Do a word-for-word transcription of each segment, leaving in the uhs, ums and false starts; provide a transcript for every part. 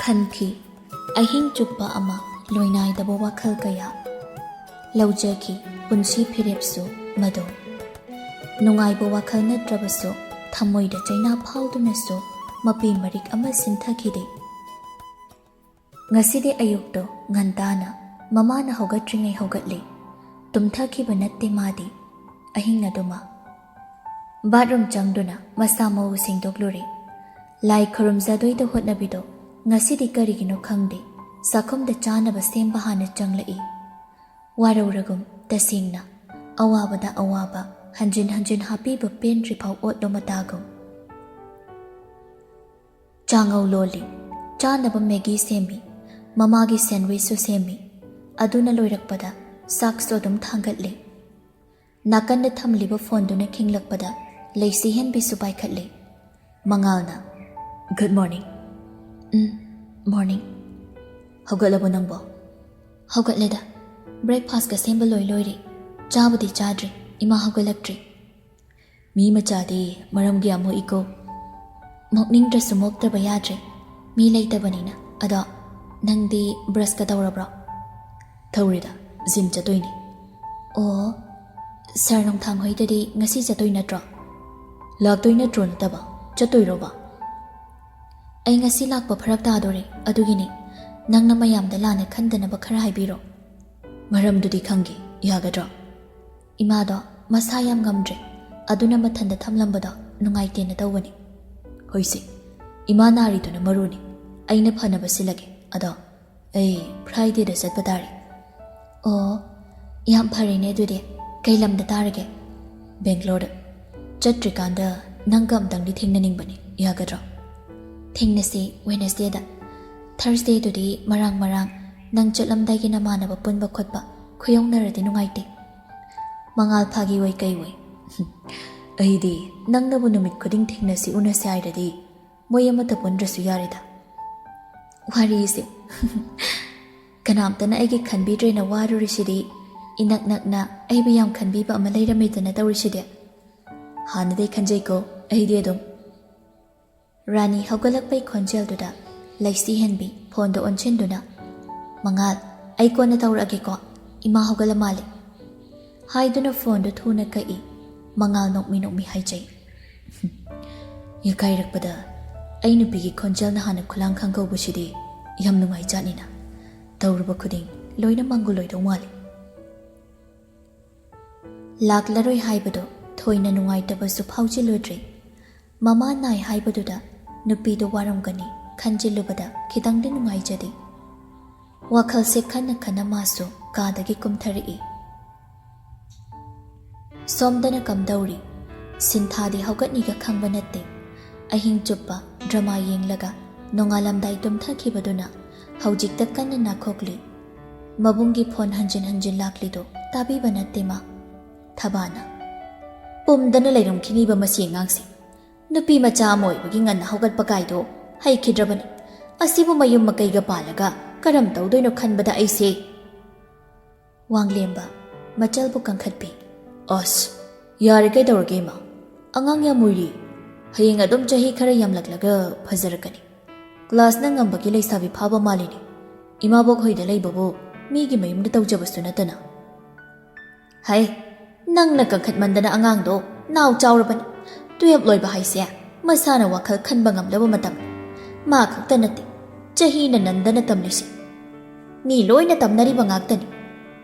ꯈꯟꯈꯤ꯫ ꯑꯍꯤꯡ ꯆꯨꯞꯄ ꯑꯃ ꯂꯣꯏꯅꯥꯏꯗꯕ ꯋꯥꯈꯜ ꯀꯌꯥ ꯂꯧꯖꯈꯤ꯫ ꯄꯨꯟꯁꯤ ꯐꯤꯔꯦꯞꯁꯨ ꯃꯗꯣ ꯅꯨꯡꯉꯥꯏꯕ ꯋꯥꯈꯜ ꯅꯠꯇ꯭ꯔꯕꯁꯨ ꯊꯃꯣꯏꯗ ꯆꯩꯅꯥ ꯐꯥꯎꯗꯨꯅꯁꯨ ꯃꯄꯤ ꯃꯔꯤꯛ ꯑꯃ ꯁꯤꯟꯊꯈꯤꯗꯦ꯫ ꯉꯁꯤꯗꯤ ꯑꯌꯨꯛꯇꯣ ꯉꯟꯇꯥꯅ ꯃꯃꯥꯅ ꯍꯧꯒꯠꯇ꯭ꯔꯤꯉꯩ ꯍꯧꯒꯠꯂꯤ꯫ ꯇꯨꯝꯊꯈꯤꯕ ꯅꯠꯇꯦ ꯃꯥꯗꯤ ꯑꯍꯤꯡ ꯑꯗꯨꯃ꯫ ꯕꯥꯠꯔꯨꯝ ꯆꯪꯗꯨꯅ ꯃꯁꯥ ꯃꯎ ꯁꯦꯡꯗꯣꯛꯂꯨꯔꯦ꯫ ꯂꯥꯏ ꯈꯨꯔꯨꯝꯖꯗꯣꯏꯗ ꯍꯣꯠꯅꯕꯤꯗꯣ ꯉꯁꯤꯗꯤ ꯀꯔꯤꯒꯤꯅꯣ ꯈꯪꯗꯦ, ꯆꯥꯛꯈꯨꯝꯗ ꯆꯥꯅꯕ ꯁꯦꯝꯕ ꯍꯥꯟꯅ ꯆꯪꯂꯛꯏ꯫ ꯋꯥꯔꯧꯔꯒꯨꯝ ꯇꯁꯦꯡꯅ ꯑꯋꯥꯕꯗ ꯑꯋꯥꯕ ꯍꯟꯖꯤꯟ ꯍꯟꯖꯤꯟ ꯍꯥꯞꯄꯤꯕ ꯄꯦꯟꯗ꯭ꯔꯤꯐꯥꯎ ꯑꯣꯠꯂꯣ ꯃꯇꯥꯒꯨꯝ꯫ ꯆꯥꯉꯧ ꯂꯣꯜꯂꯤ, ꯆꯥꯅꯕ ꯃꯦꯒꯤ ꯁꯦꯝꯃꯤ, ꯃꯃꯥꯒꯤ ꯁꯦꯟꯋꯤꯁꯁꯨ ꯁꯦꯝꯃꯤ꯫ ꯑꯗꯨꯅ ꯂꯣꯏꯔꯛꯄꯗ ꯆꯥꯛꯁꯨ ꯑꯗꯨꯝ ꯊꯥꯡꯒꯠꯂꯤ꯫ ꯅꯥꯀꯟꯗ ꯊꯝꯂꯤꯕ ꯐꯣꯟꯗꯨꯅ ꯈꯤꯡꯂꯛꯄꯗ ꯂꯩꯁꯤ ꯍꯦꯟꯕꯤꯁꯨ ꯄꯥꯏꯈꯠꯂꯤ꯫ ꯃꯉꯥꯜꯅ, "Good morning." "ꯎꯝ, morning." "ꯍꯧꯒꯠꯂꯕꯣ ꯅꯪꯕꯣ?" "ꯍꯧꯒꯠꯂꯦꯗ꯫ ꯕ꯭ꯔꯦꯛꯐꯥꯁꯀ ꯁꯦꯝꯕ ꯂꯣꯏ ꯂꯣꯏꯔꯦ꯫ ꯆꯥꯕꯨꯗꯤ ꯆꯥꯗ꯭ꯔꯤ, ꯏꯃꯥ ꯍꯧꯒꯠꯂꯛꯇ꯭ꯔꯤ꯫" "ꯃꯤ ꯃꯆꯥꯗꯤ ꯃꯔꯝꯒꯤ ꯌꯥꯝ ꯃꯣꯛꯏꯀꯣ꯫" "ꯃꯣꯛꯅꯤꯡꯗ꯭ꯔꯁꯨ ꯃꯣꯛꯇꯕ ꯌꯥꯗ꯭ꯔꯦ, ꯃꯤ ꯂꯩꯇꯕꯅꯤꯅ꯫ ꯑꯗꯣ ꯅꯪꯗꯤ ꯕ꯭ꯔꯁꯀ ꯇꯧꯔꯕ꯭ꯔꯣ?" "ꯇꯧꯔꯦꯗ, ꯖꯤꯝ ꯆꯠꯇꯣꯏꯅꯦ꯫" "ꯑꯣ, ꯁꯥꯔ ꯅꯣꯡꯊꯥꯡ ꯍꯣꯏꯗꯗꯤ ꯉꯁꯤ ꯆꯠꯇꯣꯏ ꯅꯠꯇ꯭ꯔꯣ?" "ꯂꯥꯛꯇꯣꯏ ꯅꯠꯇ꯭ꯔꯣ ꯅꯠꯇꯕ, ꯆꯠꯇꯣꯏꯔꯣꯕ?" "ꯑꯩ ꯉꯁꯤ ꯂꯥꯛꯄ ꯐꯔꯛ ꯇꯥꯗꯣꯔꯦ, ꯑꯗꯨꯒꯤꯅꯦ꯫ ꯅꯪꯅ ꯃꯌꯥꯝꯗ ꯂꯥꯟꯅ ꯈꯟꯗꯅꯕ ꯈꯔ ꯍꯥꯏꯕꯤꯔꯣ꯫" "ꯃꯔꯝꯗꯨꯗꯤ ꯈꯪꯒꯦ, ꯌꯥꯒꯗ꯭ꯔꯣ?" "ꯏꯃꯥꯗꯣ ꯃꯁꯥ ꯌꯥꯝ ꯉꯝꯗ꯭ꯔꯦ, ꯑꯗꯨꯅ ꯃꯊꯟꯗ ꯊꯝꯂꯝꯕꯗꯣ ꯅꯨꯡꯉꯥꯏꯇꯦꯅ ꯇꯧꯕꯅꯤ꯫" "ꯍꯣꯏꯁꯦ, ꯏꯃꯥ ꯅꯥꯔꯤꯗꯨꯅ ꯃꯔꯨꯅꯤ꯫ ꯑꯩꯅ ꯐꯅꯕ ꯁꯤꯜꯂꯒꯦ꯫ ꯑꯗꯣ ꯑꯩ ꯐ꯭ꯔꯥꯏꯗꯦꯗ ꯆꯠꯄ ꯇꯥꯔꯦ꯫" "ꯑꯣ, ꯌꯥꯝ ꯐꯔꯦꯅꯦ ꯑꯗꯨꯗꯤ꯫ ꯀꯩ ꯂꯝꯗ ꯇꯥꯔꯒꯦ?" "ꯕꯦꯡꯒ꯭ꯂꯣꯔꯗ꯫ ꯆꯠꯇ꯭ꯔꯤꯀꯥꯟꯗ ꯅꯪꯒ ꯑꯝꯇꯪꯗꯤ ꯊꯦꯡꯅꯅꯤꯡꯕꯅꯤ, ꯌꯥꯒꯗ꯭ꯔꯣ?" "ꯊꯦꯡꯅꯁꯤ ꯋꯦꯅꯁꯗꯦꯗ꯫ ꯊꯔꯁꯗꯦꯗꯨꯗꯤ ꯃꯔꯥꯡ ꯃꯔꯥꯡ ꯅꯪ ꯆꯠꯂꯝꯗꯥꯏꯒꯤ ꯅꯃꯥꯟꯅꯕ ꯄꯨꯟꯕ ꯈꯣꯠꯄ ꯈꯨꯌꯧꯅꯔꯗꯤ ꯅꯨꯡꯉꯥꯏꯇꯦ꯫" ꯃꯉꯥꯜ ꯐꯥꯒꯤ ꯑꯣꯏ ꯀꯩ ꯑꯣꯏ꯫ "ꯑꯩꯗꯤ ꯅꯪꯅꯕꯨ ꯅꯨꯃꯤꯠ ꯈꯨꯗꯤꯡ ꯊꯦꯡꯅꯁꯤ ꯎꯅꯁꯤ ꯍꯥꯏꯔꯗꯤ ꯃꯣꯏ ꯑꯃꯠꯇ ꯄꯨꯟꯗ꯭ꯔꯁꯨ ꯌꯥꯔꯦꯗ꯫" ꯋꯥꯔꯤꯁꯦ꯫ ꯀꯅꯥꯝꯇꯅ ꯑꯩꯒꯤ ꯈꯟꯕꯤꯗ꯭ꯔꯦꯅ ꯋꯥꯔꯨꯔꯤꯁꯤꯗꯤ, ꯏꯅꯛ ꯅꯛꯅ ꯑꯩꯕꯨ ꯌꯥꯝ ꯈꯟꯕꯤꯕ ꯑꯃ ꯂꯩꯔꯝꯃꯦꯗꯅ ꯇꯧꯔꯤꯁꯤꯗꯤ꯫ ꯍꯥꯟꯅꯗꯩ ꯈꯟꯖꯩꯀꯣ ꯑꯩꯗꯤ ꯑꯗꯨꯝ꯫ ꯔꯥꯅꯤ ꯍꯧꯒꯠꯂꯛꯄꯩ ꯈꯣꯟꯖꯦꯜꯗꯨꯗ ꯂꯩꯁꯤꯍꯦꯟꯕꯤ ꯐꯣꯟꯗꯣ ꯑꯣꯟꯁꯤꯟꯗꯨꯅ, "ꯃꯉꯥꯜ, ꯑꯩ ꯀꯣꯟꯅ ꯇꯧꯔꯛꯑꯒꯦꯀꯣ, ꯏꯃꯥ ꯍꯧꯒꯠꯂ ꯃꯥꯜꯂꯦ" ꯍꯥꯏꯗꯨꯅ ꯐꯣꯟꯗꯣ ꯊꯨꯅ ꯀꯛꯏ꯫ ꯃꯉꯥꯜ ꯅꯣꯛꯃꯤ ꯅꯣꯛꯃꯤ ꯍꯥꯏꯖꯩ꯫ ꯌꯥꯀꯥꯏꯔꯛꯄꯗ ꯑꯩ ꯅꯨꯄꯤꯒꯤ ꯈꯣꯟꯖꯦꯜꯅ ꯍꯥꯟꯅ ꯈꯨꯂꯥꯡ ꯈꯪꯍꯧꯕꯁꯤꯗꯤ ꯌꯥꯝ ꯅꯨꯡꯉꯥꯏꯖꯥꯠꯅꯤꯅ꯫ ꯇꯧꯔꯨꯕ ꯈꯨꯗꯤꯡ ꯂꯣꯏꯅ ꯃꯪꯒꯣꯜ ꯑꯣꯏꯗꯧ ꯃꯥꯜꯂꯤ꯫ ꯂꯥꯛꯂꯔꯣꯏ ꯍꯥꯏꯕꯗꯣ ꯊꯣꯏꯅ ꯅꯨꯡꯉꯥꯏꯇꯕꯁꯨ ꯐꯥꯎꯖꯤꯜꯂꯨꯗ꯭ꯔꯦ꯫ ꯃꯃꯥ ꯅꯥꯏ ꯍꯥꯏꯕꯗꯨꯗ ꯅꯨꯄꯤꯗꯣ ꯋꯥꯔꯝꯒꯅꯤ ꯈꯟꯖꯤꯜꯂꯨꯕꯗ ꯈꯤꯇꯪꯗꯤ ꯅꯨꯡꯉꯥꯏꯖꯗꯦ꯫ ꯋꯥꯈꯜꯁꯦ ꯈꯟꯅ ꯈꯟꯅ ꯃꯥꯁꯨ ꯀꯥꯗꯒꯤ ꯀꯨꯝꯊꯔꯛꯏ꯫ ꯁꯣꯝꯗꯅ ꯀꯝꯗꯧꯔꯤ? ꯁꯤꯟꯊꯥꯗꯤ ꯍꯧꯒꯠꯅꯤꯒ ꯈꯪꯕ ꯅꯠꯇꯦ꯫ ꯑꯍꯤꯡ ꯆꯨꯞꯄ ꯗ꯭ꯔꯃꯥ ꯌꯦꯡꯂꯒ ꯅꯣꯡꯉꯥꯜꯂꯝꯗꯥꯏ ꯇꯨꯝꯊꯈꯤꯕꯗꯨꯅ ꯍꯧꯖꯤꯛꯇ ꯀꯟꯅ ꯅꯥꯈꯣꯛꯂꯤ꯫ ꯃꯕꯨꯡꯒꯤ ꯐꯣꯟ ꯍꯟꯖꯤꯟ ꯍꯟꯖꯤꯟ ꯂꯥꯛꯂꯤꯗꯣ ꯇꯥꯕꯤꯕ ꯅꯠꯇꯦ ꯃꯥ꯫ ꯊꯕꯥꯅ, "ꯄꯨꯝꯗꯅ ꯂꯩꯔꯝꯈꯤꯅꯤꯕ ꯃꯁꯤ ꯑꯉꯥꯡꯁꯦ꯫ ꯅꯨꯄꯤ ꯃꯆꯥ ꯑꯃ ꯑꯣꯏꯕꯒꯤ ꯉꯟꯅ ꯍꯧꯒꯠꯄ ꯀꯥꯏꯗꯣ ꯍꯩꯈꯤꯗ꯭ꯔꯕꯅꯤ꯫ ꯑꯁꯤꯕꯨ ꯃꯌꯨꯝ ꯃꯀꯩꯒ ꯄꯥꯜꯂꯒ ꯀꯔꯝ ꯇꯧꯗꯣꯏꯅꯣ ꯈꯟꯕꯗ ꯑꯩꯁꯦ"꯫ ꯋꯥꯡꯂꯦꯝꯕ, ꯃꯆꯜꯕꯨ ꯀꯟꯈꯠꯄꯤ꯫ "ꯑꯁ, ꯌꯥꯔꯦ, ꯀꯩꯗꯧꯔꯒꯦ ꯏꯃꯥ? ꯑꯉꯥꯡ ꯌꯥꯝ ꯑꯣꯏꯔꯤ꯫ ꯍꯌꯦꯡ ꯑꯗꯨꯝ ꯆꯍꯤ ꯈꯔ ꯌꯥꯝꯂꯛꯂꯒ ꯐꯖꯔꯛꯀꯅꯤ꯫ ꯀ꯭ꯂꯥꯁꯅ ꯉꯝꯕꯒꯤ ꯂꯩꯁꯥꯕꯤ ꯐꯥꯕ ꯃꯥꯜꯂꯤꯅꯦ꯫ ꯏꯃꯥꯕꯣꯛ ꯍꯣꯏꯗ ꯂꯩꯕꯕꯨ ꯃꯤꯒꯤ ꯃꯌꯨꯝꯗ ꯇꯧꯖꯕꯁꯨ ꯅꯠꯇꯅ"꯫ "ꯍꯩ, ꯅꯪꯅ ꯀꯟꯈꯠꯃꯟꯗꯅ ꯑꯉꯥꯡꯗꯣ ꯅꯥꯎ ꯆꯥꯎꯔꯕꯅꯤ꯫ ꯇꯨꯌꯦꯜꯞ ꯂꯣꯏꯕ ꯍꯥꯏꯁꯦ ꯃꯁꯥꯅ ꯋꯥꯈꯜ ꯈꯟꯕ ꯉꯝꯂꯕ ꯃꯇꯝꯅꯤ꯫ ꯃꯥ ꯈꯛꯇ ꯅꯠꯇꯦ, ꯆꯍꯤꯅ ꯅꯟꯗꯅ ꯇꯝꯂꯤꯁꯦ꯫ ꯃꯤ ꯂꯣꯏꯅ ꯇꯝꯅꯔꯤꯕ ꯉꯥꯛꯇꯅꯤ꯫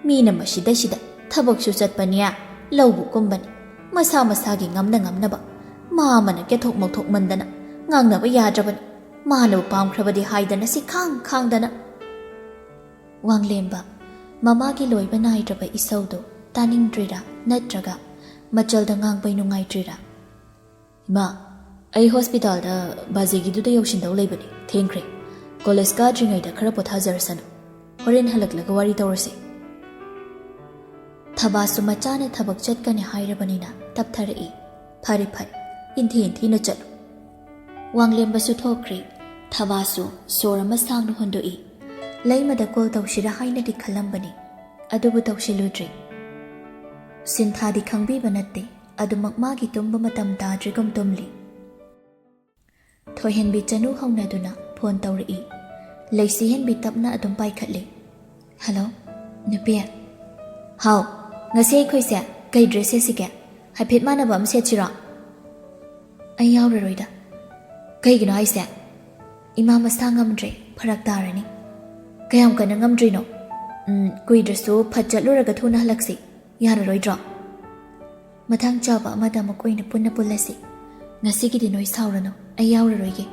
ꯃꯤꯅ ꯃꯁꯤꯗꯩꯁꯤꯗ ꯊꯕꯛꯁꯨ ꯆꯠꯄꯅꯤ, ꯂꯧꯕꯨ ꯀꯨꯝꯕꯅꯤ꯫ ꯃꯁꯥ ꯃꯁꯥꯒꯤ ꯉꯝꯅ ꯉꯝꯅꯕ꯫ ꯃꯥ ꯑꯃꯅ ꯀꯦꯊꯣꯛ ꯃꯧꯊꯣꯛꯃꯟꯗꯅ ꯉꯥꯡꯅꯕ ꯌꯥꯗ꯭ꯔꯕꯅꯤ꯫ ꯃꯥꯅꯕꯨ ꯄꯥꯝꯈ꯭ꯔꯕꯗꯤ ꯍꯥꯏꯗꯅ ꯁꯤ ꯈꯥꯡ ꯈꯥꯡꯗꯅ"꯫ ꯋꯥꯡꯂꯦꯝꯕ, ꯃꯃꯥꯒꯤ ꯂꯣꯏꯕ ꯅꯥꯏꯗ꯭ꯔꯕ ꯏꯁꯧꯗꯨ ꯇꯥꯅꯤꯡꯗ꯭ꯔꯤꯔꯥ ꯅꯠꯇ꯭ꯔꯒ ꯃꯆꯜꯗ ꯉꯥꯡꯕꯩ ꯅꯨꯡꯉꯥꯏꯇ꯭ꯔꯤꯔꯥ? "ꯏꯃꯥ, ꯑꯩ ꯍꯣꯁꯄꯤꯇꯥꯜꯗ ꯕꯥꯖꯦꯒꯤꯗꯨꯗ ꯌꯧꯁꯤꯟꯗꯧ ꯂꯩꯕꯅꯤ, ꯊꯦꯡꯈ꯭ꯔꯦ꯫ ꯀꯣꯂꯦꯖ ꯀꯥꯗ꯭ꯔꯤꯉꯩꯗ ꯈꯔ ꯄꯣꯊꯥꯖꯔꯁꯅꯨ꯫ ꯍꯣꯔꯦꯟ ꯍꯜꯂꯛꯂꯒ ꯋꯥꯔꯤ ꯇꯧꯔꯁꯤ"꯫ ꯊꯕꯥꯁꯨ ꯃꯆꯥꯅ ꯊꯕꯛ ꯆꯠꯀꯅꯤ ꯍꯥꯏꯔꯕꯅꯤꯅ ꯇꯞꯊꯔꯛꯏ꯫ "ꯐꯔꯦ ꯐꯔꯦ, ꯏꯟꯊꯤ ꯏꯟꯊꯤꯅ ꯆꯠꯂꯨ"꯫ ꯋꯥꯡꯂꯦꯝꯕꯁꯨ ꯊꯣꯛꯈ꯭ꯔꯦ꯫ ꯊꯕꯥꯁꯨ ꯁꯣꯔ ꯑꯃ ꯁꯥꯡꯅ ꯍꯣꯟꯗꯣꯛꯏ꯫ ꯂꯩꯃꯗ ꯀꯣꯜ ꯇꯧꯁꯤꯔꯥ ꯍꯥꯏꯅꯗꯤ ꯈꯜꯂꯝꯕꯅꯤ, ꯑꯗꯨꯕꯨ ꯇꯧꯁꯤꯜꯂꯨꯗ꯭ꯔꯦ꯫ ꯁꯤꯟꯊꯥꯗꯤ ꯈꯪꯕꯤꯕ ꯅꯠꯇꯦ, ꯑꯗꯨꯃꯛ ꯃꯥꯒꯤ ꯇꯨꯝꯕ ꯃꯇꯝ ꯇꯥꯗ꯭ꯔꯤꯒꯨꯝ ꯇꯨꯝꯂꯤ꯫ ꯊꯣꯏꯍꯦꯟꯕꯤ ꯆꯅꯨ ꯍꯧꯅꯗꯨꯅ, ꯐꯣꯟ ꯇꯧꯔꯛꯏ꯫ ꯂꯩꯁꯤꯍꯦꯟꯕꯤ ꯇꯞꯅ ꯑꯗꯨꯝ ꯄꯥꯏꯈꯠꯂꯤ꯫ "ꯍꯜꯂꯣ, ꯅꯨꯄꯤ꯫ ꯍꯥꯎ, ꯉꯁꯤ ꯑꯩꯈꯣꯏꯁꯦ ꯀꯩ ꯗ꯭ꯔꯦꯁ ꯁꯦꯠꯁꯤꯒꯦ? ꯍꯥꯏꯐꯦꯠ ꯃꯥꯟꯅꯕ ꯑꯃ ꯁꯦꯠꯁꯤꯔꯣ?" "ꯑꯩ ꯌꯥꯎꯔꯔꯣꯏꯗ꯫" "ꯀꯩꯒꯤꯅꯣ ꯍꯥꯏꯁꯦ?" "ꯏꯃꯥ ꯃꯁꯥ ꯉꯝꯗ꯭ꯔꯦ, ꯐꯔꯛ ꯇꯥꯔꯅꯤ꯫" "ꯀꯌꯥꯝ ꯀꯟꯅ ꯉꯝꯗ꯭ꯔꯤꯅꯣ?" "ꯎꯝ, ꯀꯨꯏꯗ꯭ꯔꯁꯨ ꯐꯠ ꯆꯠꯂꯨꯔꯒ ꯊꯨꯅ ꯍꯜꯂꯛꯁꯤ꯫ ꯌꯥꯔꯔꯣꯏꯗ꯭ꯔꯣ?" "ꯃꯇꯥꯡ ꯆꯥꯕ ꯑꯃꯗ ꯑꯃꯨꯛ ꯑꯣꯏꯅ ꯄꯨꯟꯅ ꯄꯨꯜꯂꯁꯤ꯫ ꯉꯁꯤꯒꯤꯗꯤ ꯅꯣꯏ ꯁꯥꯎꯔꯅꯨ, ꯑꯩ ꯌꯥꯎꯔꯔꯣꯏꯒꯦ꯫"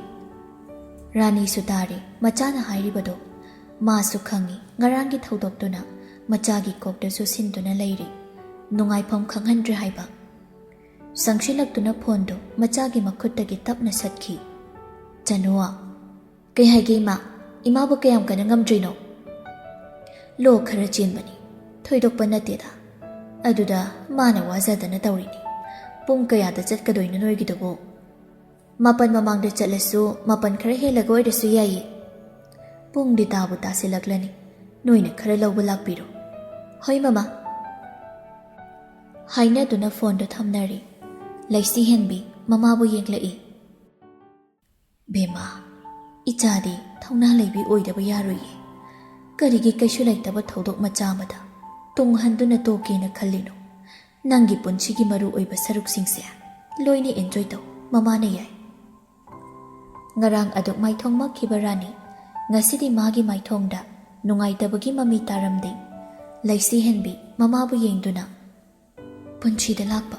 ꯔꯥꯅꯤꯁꯨ ꯇꯥꯔꯤ ꯃꯆꯥꯅ ꯍꯥꯏꯔꯤꯕꯗꯣ꯫ ꯃꯥꯁꯨ ꯈꯪꯏ ꯉꯔꯥꯡꯒꯤ ꯊꯧꯗꯣꯛꯇꯨꯅ ꯃꯆꯥꯒꯤ ꯀꯣꯛꯇꯁꯨ ꯁꯤꯟꯗꯨꯅ ꯂꯩꯔꯤ꯫ ꯅꯨꯡꯉꯥꯏꯐꯝ ꯈꯪꯍꯟꯗ꯭ꯔꯦ ꯍꯥꯏꯕ꯫ ꯆꯪꯁꯤꯜꯂꯛꯇꯨꯅ ꯐꯣꯟꯗꯨ ꯃꯆꯥꯒꯤ ꯃꯈꯨꯠꯇꯒꯤ ꯇꯞꯅ ꯁꯠꯈꯤ꯫ "ꯆꯅꯨ꯫" "ꯀꯩ ꯍꯥꯏꯒꯦ ꯏꯃꯥ? ꯏꯃꯥꯕꯨ ꯀꯌꯥꯝ ꯀꯟꯅ ꯉꯝꯗ꯭ꯔꯤꯅꯣ?" "ꯂꯣꯛ ꯈꯔ ꯆꯦꯟꯕꯅꯤ, ꯊꯣꯏꯗꯣꯛꯄ ꯅꯠꯇꯦꯗ꯫ ꯑꯗꯨꯗ ꯃꯥꯅ ꯋꯥꯖꯗꯅ ꯇꯧꯔꯤꯅꯤ꯫ ꯄꯨꯡ ꯀꯌꯥꯗ ꯆꯠꯀꯗꯣꯏꯅꯣ ꯅꯣꯏꯒꯤꯗꯨꯕꯨ?" "ꯃꯥꯄꯟ ꯃꯃꯥꯡꯗ ꯆꯠꯂꯁꯨ ꯃꯥꯄꯟ ꯈꯔ ꯍꯦꯜꯂꯒ ꯑꯣꯏꯔꯁꯨ ꯌꯥꯏꯌꯦ꯫ ꯄꯨꯡꯗꯤ ꯇꯥꯕꯨ ꯇꯥꯁꯤꯜꯂꯛꯂꯅꯤ, ꯅꯣꯏꯅ ꯈꯔ ꯂꯧꯕ ꯂꯥꯛꯄꯤꯔꯣ꯫" "ꯍꯣꯏ ꯃꯃꯥ꯫" ꯍꯥꯏꯅꯗꯨꯅ ꯐꯣꯟꯗꯨ ꯊꯝꯅꯔꯤ꯫ ꯂꯩꯁꯤꯍꯦꯟꯕꯤ ꯃꯃꯥꯕꯨ ꯌꯦꯡꯂꯛꯏ꯫ "ꯕꯦꯝꯃ, ꯏꯆꯥꯗꯤ ꯊꯧꯅꯥ ꯂꯩꯕꯤ ꯑꯣꯏꯗꯕ ꯌꯥꯔꯣꯏꯌꯦ꯫ ꯀꯔꯤꯒꯤ ꯀꯩꯁꯨ ꯂꯩꯇꯕ ꯊꯧꯗꯣꯛ ꯃꯆꯥ ꯑꯃꯗ ꯇꯨꯡ ꯍꯟꯗꯨꯅ ꯇꯣꯛꯀꯦꯅ ꯈꯜꯂꯤꯅꯣ? ꯅꯪꯒꯤ ꯄꯨꯟꯁꯤꯒꯤ ꯃꯔꯨ ꯑꯣꯏꯕ ꯁꯔꯨꯛꯁꯤꯡꯁꯦ ꯂꯣꯏꯅ ꯑꯦꯟꯖꯣꯏ ꯇꯧ, ꯃꯃꯥꯅ ꯌꯥꯏ꯫" ꯉꯔꯥꯡ ꯑꯗꯨꯛ ꯃꯥꯏꯊꯣꯡ ꯃꯛꯈꯤꯕ ꯔꯥꯅꯤ ꯉꯁꯤꯗꯤ ꯃꯥꯒꯤ ꯃꯥꯏꯊꯣꯡꯗ ꯅꯨꯡꯉꯥꯏꯇꯕꯒꯤ ꯃꯃꯤ ꯇꯥꯔꯝꯗꯦ꯫ ꯂꯩꯁꯤꯍꯦꯟꯕꯤ ꯃꯃꯥꯕꯨ ꯌꯦꯡꯗꯨꯅ, "ꯄꯨꯟꯁꯤꯗ ꯂꯥꯛꯄ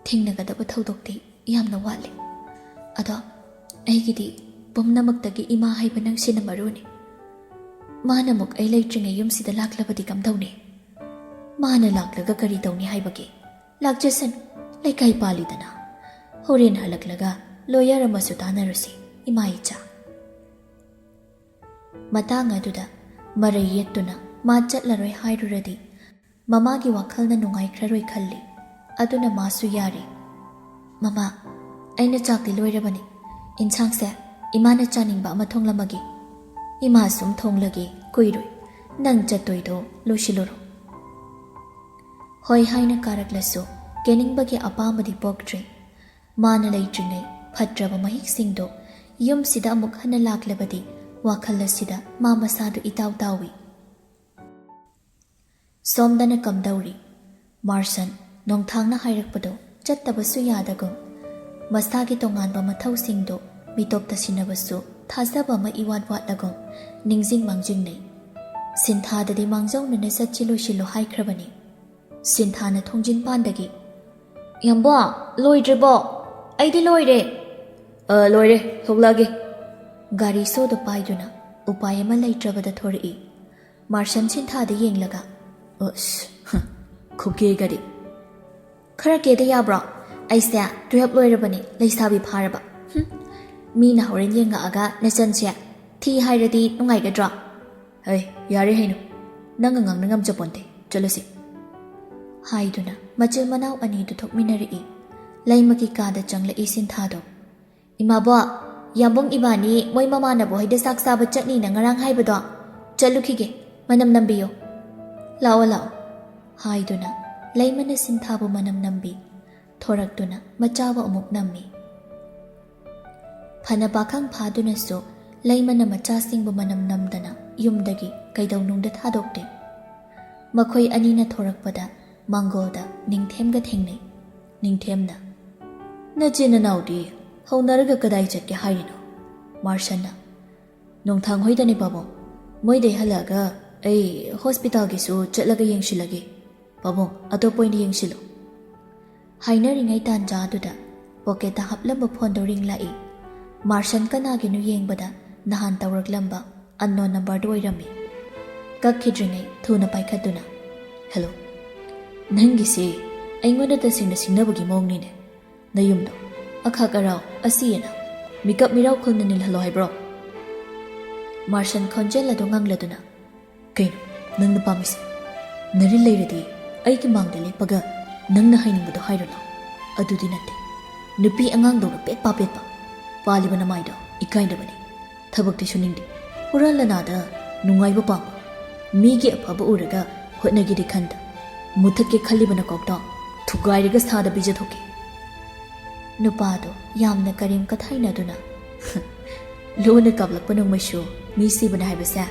ꯊꯦꯡꯅꯒꯗꯕ ꯊꯧꯗꯣꯛꯇꯤ ꯌꯥꯝꯅ ꯋꯥꯠꯂꯤ꯫ ꯑꯗꯣ ꯑꯩꯒꯤꯗꯤ ꯄꯨꯝꯅꯃꯛꯇꯒꯤ ꯏꯃꯥ ꯍꯥꯏꯕ ꯅꯪꯁꯤꯅ ꯃꯔꯨꯅꯤ꯫ ꯃꯥꯅ ꯑꯃꯨꯛ ꯑꯩ ꯂꯩꯇ꯭ꯔꯤꯉꯩ ꯌꯨꯝꯁꯤꯗ ꯂꯥꯛꯂꯕꯗꯤ ꯀꯝꯗꯧꯅꯤ? ꯃꯥꯅ ꯂꯥꯛꯂꯒ ꯀꯔꯤ ꯇꯧꯅꯤ ꯍꯥꯏꯕꯒꯦ? ꯂꯥꯛꯆꯁꯅꯨ, ꯂꯩꯀꯥꯏ ꯄꯥꯜꯂꯤꯗꯅ꯫ ꯍꯣꯔꯦꯟ ꯍꯜꯂꯛꯂꯒ ꯂꯣꯌꯔ ꯑꯃꯁꯨ ꯇꯥꯟꯅꯔꯨꯁꯤ, ꯏꯃꯥ ꯏꯆꯥ꯫" ꯃꯇꯥꯡ ꯑꯗꯨꯗ ꯃꯔꯩ ꯌꯦꯠꯇꯨꯅ ꯃꯥ ꯆꯠꯂꯔꯣꯏ ꯍꯥꯏꯔꯨꯔꯗꯤ ꯃꯃꯥꯒꯤ ꯋꯥꯈꯜꯅ ꯅꯨꯡꯉꯥꯏꯈ꯭ꯔꯔꯣꯏ ꯈꯜꯂꯤ꯫ ꯑꯗꯨꯅ ꯃꯥꯁꯨ ꯌꯥꯔꯦ꯫ "ꯃꯃꯥ, ꯑꯩꯅ ꯆꯥꯛꯇꯤ ꯂꯣꯏꯔꯕꯅꯤ꯫ ꯏꯟꯁꯥꯡꯁꯦ ꯏꯃꯥꯅ ꯆꯥꯅꯤꯡꯕ ꯑꯃ ꯊꯣꯡꯂꯝꯃꯒꯦ꯫ ꯏꯃꯥ ꯁꯨꯝ ꯊꯣꯡꯂꯒꯦ, ꯀꯨꯏꯔꯣꯏ꯫ ꯅꯪ ꯆꯠꯇꯣꯏꯗꯣ ꯂꯣꯏꯁꯤꯜꯂꯨꯔꯣ꯫" ꯍꯣꯏ ꯍꯥꯏꯅ ꯀꯥꯔꯛꯂꯁꯨ ꯀꯦꯅꯤꯡꯕꯒꯤ ꯑꯄꯥꯝꯕꯗꯤ ꯄꯣꯛꯇ꯭ꯔꯦ꯫ ꯃꯥꯅ ꯂꯩꯇ꯭ꯔꯤꯉꯩ ꯐꯠꯇ꯭ꯔꯕ ꯃꯍꯤꯛꯁꯤꯡꯗꯣ ꯌꯨꯝꯁꯤꯗ ꯑꯃꯨꯛ ꯍꯟꯅ ꯂꯥꯛꯂꯕꯗꯤ ꯋꯥꯈꯜ ꯑꯁꯤꯗ ꯃꯥ ꯃꯁꯥꯗꯨ ꯏꯇꯥꯎ ꯇꯥꯎꯏ꯫ ꯁꯣꯝꯗꯅ ꯀꯝꯗꯧꯔꯤ? ꯃꯥꯔꯁꯟ ꯅꯣꯡꯊꯥꯡꯅ ꯍꯥꯏꯔꯛꯄꯗꯣ ꯆꯠꯇꯕꯁꯨ ꯌꯥꯗꯒꯨꯝ, ꯃꯁꯥꯒꯤ ꯇꯣꯉꯥꯟꯕ ꯃꯊꯧꯁꯤꯡꯗꯣ ꯃꯤꯇꯣꯞꯇ ꯁꯤꯟꯅꯕꯁꯨ ꯊꯥꯖꯕ ꯑꯃ ꯏꯋꯥꯠ ꯋꯥꯠꯂꯒꯨꯝ ꯅꯤꯡꯁꯤꯡ ꯃꯥꯡꯖꯤꯡꯅꯩ꯫ ꯁꯤꯟꯊꯥꯗꯗꯤ ꯃꯥꯡꯖꯧꯅꯅ ꯆꯠꯁꯤ ꯂꯣꯏꯁꯤꯜꯂꯣ ꯍꯥꯏꯈ꯭ꯔꯕꯅꯤ꯫ ꯁꯤꯟꯊꯥꯅ ꯊꯣꯡꯖꯤꯟ ꯄꯥꯟꯗꯒꯤ, "ꯌꯥꯝꯕꯣ, ꯂꯣꯏꯗ꯭ꯔꯤꯕꯣ? ꯑꯩꯗꯤ ꯂꯣꯏꯔꯦ꯫" "ꯑ, ꯂꯣꯏꯔꯦ, ꯊꯣꯛꯂꯛꯑꯒꯦ꯫" ꯒꯥꯔꯤ ꯁꯣꯗꯣ ꯄꯥꯏꯗꯨꯅ ꯎꯄꯥꯏ ꯑꯃ ꯂꯩꯇ꯭ꯔꯕꯗ ꯊꯣꯔꯛꯏ꯫ ꯃꯥꯔꯁꯟ ꯁꯤꯟꯊꯥꯗ ꯌꯦꯡꯂꯒ, "ꯑꯁ, ꯍ, ꯈꯨꯒꯦꯒꯗꯤ꯫ ꯈꯔ ꯀꯦꯗ ꯌꯥꯕ꯭ꯔꯣ? ꯑꯩꯁꯦ ꯇꯨꯌꯦꯜꯞ ꯂꯣꯏꯔꯕꯅꯤ, ꯂꯩꯁꯥꯕꯤ ꯐꯥꯔꯕ꯫ ꯍꯨꯝ, ꯃꯤꯅ ꯍꯣꯔꯦꯟ ꯌꯦꯡꯉꯛꯑꯒ ꯅꯆꯟꯁꯦ ꯊꯤ ꯍꯥꯏꯔꯗꯤ ꯅꯨꯡꯉꯥꯏꯒꯗ꯭ꯔꯣ?" "ꯍꯩ, ꯌꯥꯔꯦ ꯍꯩꯅꯨ, ꯅꯪꯒ ꯉꯥꯡꯅ ꯉꯝꯖꯄꯣꯟꯇꯦ, ꯆꯠꯂꯁꯤ꯫" ꯍꯥꯏꯗꯨꯅ ꯃꯆꯤꯜ ꯃꯅꯥꯎ ꯑꯅꯤꯗꯨ ꯊꯣꯛꯃꯤꯟꯅꯔꯛꯏ꯫ ꯂꯩꯃꯒꯤ ꯀꯥꯗ ꯆꯪꯂꯛꯏ ꯁꯤꯟꯊꯥꯗꯣ꯫ "ꯏꯃꯥꯕꯣꯛ, ꯌꯥꯝꯕꯨꯡ ꯏꯕꯥꯅꯤ ꯃꯣꯏ ꯃꯃꯥꯟꯅꯕ ꯍꯣꯏꯗ ꯆꯥꯛ ꯆꯥꯕ ꯆꯠꯅꯤꯅ ꯉꯔꯥꯡ ꯍꯥꯏꯕꯗꯣ, ꯆꯠꯂꯨꯈꯤꯒꯦ, ꯃꯅꯝ ꯅꯝꯕꯤꯌꯨ꯫ ꯂꯥꯛꯑꯣ, ꯂꯥꯛꯑꯣ꯫" ꯍꯥꯏꯗꯨꯅ ꯂꯩꯃꯅ ꯁꯤꯟꯊꯥꯕꯨ ꯃꯅꯝ ꯅꯝꯕꯤ꯫ ꯊꯣꯔꯛꯇꯨꯅ ꯃꯆꯥꯕꯨ ꯑꯃꯨꯛ ꯅꯝꯃꯤ꯫ ꯐꯅ ꯄꯥꯈꯪ ꯐꯥꯗꯨꯅꯁꯨ ꯂꯩꯃꯅ ꯃꯆꯥꯁꯤꯡꯕꯨ ꯃꯅꯝ ꯅꯝꯗꯅ ꯌꯨꯝꯗꯒꯤ ꯀꯩꯗꯧꯅꯨꯡꯗ ꯊꯥꯗꯣꯛꯇꯦ꯫ ꯃꯈꯣꯏ ꯑꯅꯤꯅ ꯊꯣꯔꯛꯄꯗ ꯃꯥꯡꯒꯣꯜꯗ ꯅꯤꯡꯊꯦꯝꯒ ꯊꯦꯡꯅꯩ꯫ ꯅꯤꯡꯊꯦꯝꯅ, "ꯅꯆꯤꯟ ꯅꯅꯥꯎꯗꯤ ꯍꯧꯅꯔꯒ ꯀꯗꯥꯏ ꯆꯠꯀꯦ ꯍꯥꯏꯔꯤꯅꯣ?" ꯃꯥꯔꯁꯟꯅ, "ꯅꯣꯡꯊꯥꯡ ꯍꯣꯏꯗꯅꯦ ꯄꯥꯕꯨꯡ꯫ ꯃꯣꯏꯗꯩ ꯍꯜꯂꯛꯑꯒ ꯑꯩ ꯍꯣꯁꯄꯤꯇꯥꯜꯒꯤꯁꯨ ꯆꯠꯂꯒ ꯌꯦꯡꯁꯤꯜꯂꯒꯦ꯫ ꯄꯥꯕꯨꯡ, ꯑꯇꯣꯞꯄ ꯑꯣꯏꯅ ꯌꯦꯡꯁꯤꯜꯂꯨ꯫" ꯍꯥꯏꯅꯔꯤꯉꯩ ꯇꯥꯟꯖꯥꯗꯨꯗ ꯄꯣꯀꯦꯠꯇ ꯍꯥꯞꯂꯝꯕ ꯐꯣꯟꯗꯣ ꯔꯤꯡ ꯂꯥꯛꯏ꯫ ꯃꯥꯔꯁꯟ ꯀꯅꯥꯒꯤꯅꯣ ꯌꯦꯡꯕꯗ ꯅꯍꯥꯟ ꯇꯧꯔꯛꯂꯝꯕ ꯑꯟꯅꯣꯟ ꯅꯝꯕꯔꯗꯨ ꯑꯣꯏꯔꯝꯃꯤ꯫ ꯀꯛꯈꯤꯗ꯭ꯔꯤꯉꯩ ꯊꯨꯅ ꯄꯥꯏꯈꯠꯇꯨꯅ, "ꯍꯦꯜꯂꯣ꯫ ꯅꯪꯒꯤꯁꯦ ꯑꯩꯉꯣꯟꯗ ꯇꯁꯦꯡꯅ ꯁꯤꯡꯅꯕꯒꯤ ꯃꯑꯣꯡꯅꯤꯅꯦ꯫ ꯅꯌꯨꯝꯗꯣ ꯑꯈꯥꯛ ꯑꯔꯥꯎ ꯑꯁꯤ ꯑꯅꯥ ꯃꯤꯀꯞ ꯃꯤꯔꯥꯎ ꯈꯨꯜꯅ ꯅꯤꯜꯍꯜꯂꯣ ꯍꯥꯏꯕ꯭ꯔꯣ?" ꯃꯥꯔꯁꯟ ꯈꯣꯟꯖꯦꯜ ꯑꯗꯨ ꯉꯪꯂꯗꯨꯅ, "ꯀꯩꯅꯣ ꯅꯪꯅ ꯄꯥꯝꯃꯤꯁꯦ? ꯅꯔꯤꯜ ꯂꯩꯔꯗꯤ ꯑꯩꯒꯤ ꯃꯥꯡꯗ ꯂꯦꯞꯄꯒ ꯅꯪꯅ ꯍꯥꯏꯅꯤꯡꯕꯗꯣ ꯍꯥꯏꯔꯣ ꯂꯥꯎ꯫ ꯑꯗꯨꯗꯤ ꯅꯠꯇꯦ꯫ ꯅꯨꯄꯤ ꯑꯉꯥꯡꯗꯧꯅ ꯄꯦꯠꯄ ꯄꯦꯠꯄ꯫ ꯄꯥꯜꯂꯤꯕ ꯅꯃꯥꯏꯗꯣ ꯏꯀꯥꯏꯅꯕꯅꯤ꯫ ꯊꯕꯛꯇꯤ ꯁꯨꯅꯤꯡꯗꯦ꯫ ꯍꯨꯔꯥꯟ ꯂꯅꯥꯗ ꯅꯨꯡꯉꯥꯏꯕ ꯄꯥꯝꯕ, ꯃꯤꯒꯤ ꯑꯐꯕ ꯎꯔꯒ ꯍꯣꯠꯅꯒꯦꯗꯤ ꯈꯟꯗ, ꯃꯨꯊꯠꯀꯦ ꯈꯜꯂꯤꯕ ꯅꯀꯣꯛꯇꯣ ꯊꯨꯒꯥꯏꯔꯒ ꯁꯥꯗ ꯄꯤꯖꯊꯣꯛꯀꯦ꯫" ꯅꯨꯄꯥꯗꯣ ꯌꯥꯝꯅ ꯀꯔꯦꯝ ꯀꯊꯥꯏꯅꯗꯨꯅ ꯂꯣꯟꯅ ꯀꯥꯞꯂꯛꯄ ꯅꯣꯡꯃꯩꯁꯨ ꯃꯤ ꯁꯤꯕꯅ ꯍꯥꯏꯕꯁꯦ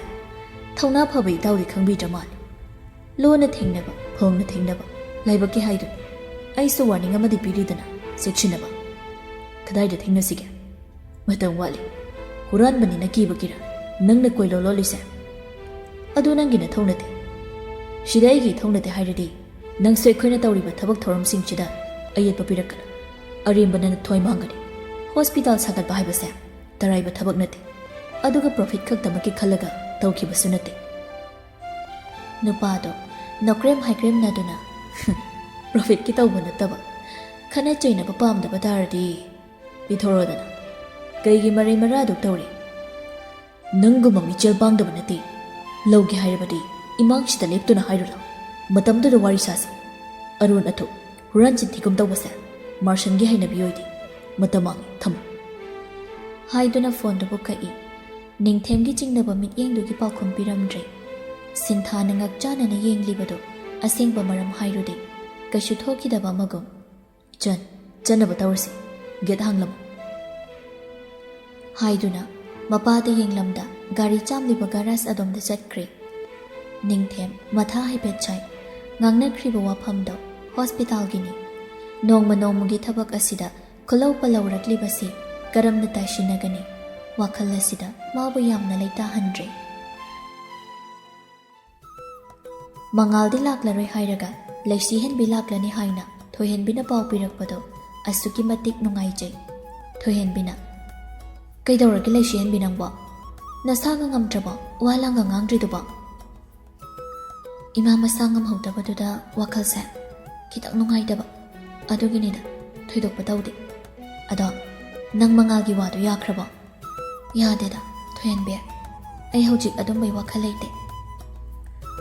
ꯊꯧꯅꯥ ꯐꯕ ꯏꯇꯥꯎꯗꯤ ꯈꯪꯕꯤꯗ꯭ꯔ ꯃꯥꯜꯂꯦ꯫ ꯂꯣꯟꯅ ꯊꯦꯡꯅꯕ, ꯐꯣꯡꯅ ꯊꯦꯡꯅꯕ, ꯂꯥꯏꯕꯛꯀꯤ ꯍꯥꯏꯗꯨꯅꯤ꯫ ꯑꯩꯁꯨ ꯋꯥꯔꯅꯤꯡ ꯑꯃꯗꯤ ꯄꯤꯔꯤꯗꯅ, ꯆꯦꯛꯁꯤꯟꯅꯕ꯫ ꯀꯗꯥꯏꯗ ꯊꯦꯡꯅꯁꯤꯒꯦ? ꯃꯇꯝ ꯋꯥꯠꯂꯤ꯫ ꯍꯨꯔꯥꯟꯕꯅꯤꯅ ꯀꯤꯕꯒꯤꯔ ꯅꯪꯅ ꯀꯣꯏꯂꯣ ꯂꯣꯜꯂꯤꯁꯦ? ꯑꯗꯨ ꯅꯪꯒꯤ ꯅꯊꯧ ꯅꯠꯇꯦ꯫ ꯁꯤꯗ ꯑꯩꯒꯤ ꯏꯊꯧ ꯅꯠꯇꯦ ꯍꯥꯏꯔꯗꯤ ꯅꯪꯁꯨ ꯑꯩꯈꯣꯏꯅ ꯇꯧꯔꯤꯕ ꯊꯕꯛ ꯊꯧꯔꯝꯁꯤꯡꯁꯤꯗ ꯑꯌꯦꯠꯄ ꯄꯤꯔꯛꯀꯅꯨ꯫ ꯑꯔꯦꯝꯕꯅ ꯅꯊ꯭ꯋꯥꯏ ꯃꯥꯡꯒꯅꯤ꯫ ꯍꯣꯁꯄꯤꯇꯥꯜ ꯁꯥꯒꯠꯄ ꯍꯥꯏꯕꯁꯦ ꯇꯔꯥꯏꯕ ꯊꯕꯛ ꯅꯠꯇꯦ꯫ ꯑꯗꯨꯒ ꯄ꯭ꯔꯣꯐꯤꯠ ꯈꯛꯇꯃꯛꯀꯤ ꯈꯜꯂꯒ ꯇꯧꯈꯤꯕꯁꯨ ꯅꯠꯇꯦ꯫ ꯅꯨꯄꯥꯗꯣ ꯅꯣꯀ꯭ꯔꯦꯝ ꯍꯥꯏꯀ꯭ꯔꯦꯝꯅꯗꯨꯅ, "ꯄ꯭ꯔꯣꯐꯤꯠꯀꯤ ꯇꯧꯕ ꯅꯠꯇꯕ, ꯈꯠꯅ ꯆꯩꯅꯕ ꯄꯥꯝꯗꯕ ꯇꯥꯔꯗꯤ ꯄꯤꯊꯣꯔꯛꯑꯣꯗꯅ꯫ ꯀꯩꯒꯤ ꯃꯔꯩ ꯃꯔꯥ ꯑꯗꯨꯛ ꯇꯧꯔꯤ? ꯅꯪꯒꯨꯝꯕ ꯃꯤꯆꯦꯜ ꯄꯥꯡꯗꯕ ꯅꯠꯇꯦ꯫ ꯂꯧꯒꯦ ꯍꯥꯏꯔꯕꯗꯤ ꯏꯃꯥꯡꯁꯤꯗ ꯂꯦꯞꯇꯨꯅ ꯍꯥꯏꯔꯨ ꯂꯥꯎ꯫ ꯃꯇꯝꯗꯨꯗ ꯋꯥꯔꯤ ꯁꯥꯁꯤ꯫ ꯑꯔꯣꯟ ꯑꯊꯨꯞ, ꯍꯨꯔꯥꯟ ꯆꯤꯟꯊꯤꯒꯨꯝ ꯇꯧꯕꯁꯦ ꯃꯥꯔꯁꯟꯒꯤ ꯍꯩꯅꯕꯤ ꯑꯣꯏꯗꯦ꯫ ꯃꯇꯝ ꯃꯥꯡꯉꯤ, ꯊꯝꯃꯨ꯫" ꯍꯥꯏꯗꯨꯅ ꯐꯣꯟꯗꯨꯕꯨ ꯀꯛꯏ꯫ ꯅꯤꯡꯊꯦꯝꯒꯤ ꯆꯤꯡꯅꯕ ꯃꯤꯠꯌꯦꯡꯗꯨꯒꯤ ꯄꯥꯎꯈꯨꯝ ꯄꯤꯔꯝꯗ꯭ꯔꯦ꯫ ꯁꯤꯟꯊꯥꯅ ꯉꯛꯆꯥꯅꯅ ꯌꯦꯡꯂꯤꯕꯗꯨ ꯑꯁꯦꯡꯕ ꯃꯔꯝ ꯍꯥꯏꯔꯨꯗꯦ꯫ ꯀꯩꯁꯨ ꯊꯣꯛꯈꯤꯗꯕ ꯑꯃꯒꯨꯝ꯫ "ꯆꯟ, ꯆꯠꯅꯕ ꯇꯧꯔꯁꯤ꯫ ꯒꯦꯠ ꯍꯥꯡꯂꯝꯃꯨ꯫" ꯍꯥꯏꯗꯨꯅ ꯃꯄꯥꯗ ꯌꯦꯡꯂꯝꯗ ꯒꯥꯔꯤ ꯆꯥꯝꯂꯤꯕ ꯒꯔꯥꯖ ꯑꯗꯣꯝꯗ ꯆꯠꯈ꯭ꯔꯦ꯫ ꯅꯤꯡꯊꯦꯝ ꯃꯊꯥ ꯍꯥꯏꯐꯦꯠ ꯁꯥꯏ꯫ ꯉꯥꯡꯅꯈ꯭ꯔꯤꯕ ꯋꯥꯐꯝꯗꯣ ꯍꯣꯁꯄꯤꯇꯥꯜꯒꯤꯅꯤ꯫ ꯅꯣꯡꯃ ꯅꯣꯡꯃꯒꯤ ꯊꯕꯛ ꯑꯁꯤꯗ ꯈꯨꯜꯂꯧ ꯄꯜꯂꯧꯔꯛꯂꯤꯕꯁꯤ ꯀꯔꯝꯅ ꯇꯥꯏꯁꯤꯟꯅꯒꯅꯤ? ꯋꯥꯈꯜ ꯑꯁꯤꯗ ꯃꯥꯕꯨ ꯌꯥꯝꯅ ꯂꯩꯇꯥꯍꯟꯗ꯭ꯔꯦ꯫ ꯃꯉꯥꯜꯗꯤ ꯂꯥꯛꯂꯔꯣꯏ ꯍꯥꯏꯔꯒ ꯂꯩꯁꯤ ꯍꯦꯟꯕꯤ ꯂꯥꯛꯂꯅꯤ ꯍꯥꯏꯅ ꯊꯣꯏꯍꯦꯟꯕꯤꯅ ꯄꯥꯎ ꯄꯤꯔꯛꯄꯗꯣ ꯑꯁꯨꯛꯀꯤ ꯃꯇꯤꯛ ꯅꯨꯡꯉꯥꯏꯖꯩ꯫ ꯊꯣꯏꯍꯦꯟꯕꯤꯅ, "ꯀꯩꯗꯧꯔꯒꯦ ꯂꯩꯁꯤ ꯍꯦꯟꯕꯤ ꯅꯪꯕꯣ? ꯅꯁꯥꯒ ꯉꯝꯗ꯭ꯔꯕꯣ ꯋꯥ ꯂꯥꯡꯒ ꯉꯥꯡꯗ꯭ꯔꯤꯗꯨꯕꯣ?" "ꯏꯃꯥ ꯃꯁꯥ ꯉꯝꯍꯧꯗꯕꯗꯨꯗ ꯋꯥꯈꯜꯁꯦ ꯈꯤꯇꯪ ꯅꯨꯡꯉꯥꯏꯇꯕ, ꯑꯗꯨꯒꯤꯅꯤꯗ, ꯊꯣꯏꯗꯣꯛꯄ ꯇꯧꯗꯦ꯫ ꯑꯗꯣ ꯅꯪ ꯃꯉꯥꯜꯒꯤ ꯋꯥꯗꯣ ꯌꯥꯈ꯭ꯔꯕꯣ?" "ꯌꯥꯗꯦꯗ, ꯊꯣꯏꯍꯦꯟꯕꯤ꯫ ꯑꯩ ꯍꯧꯖꯤꯛ ꯑꯗꯨꯝꯕꯩ ꯋꯥꯈꯜ ꯂꯩꯇꯦ꯫"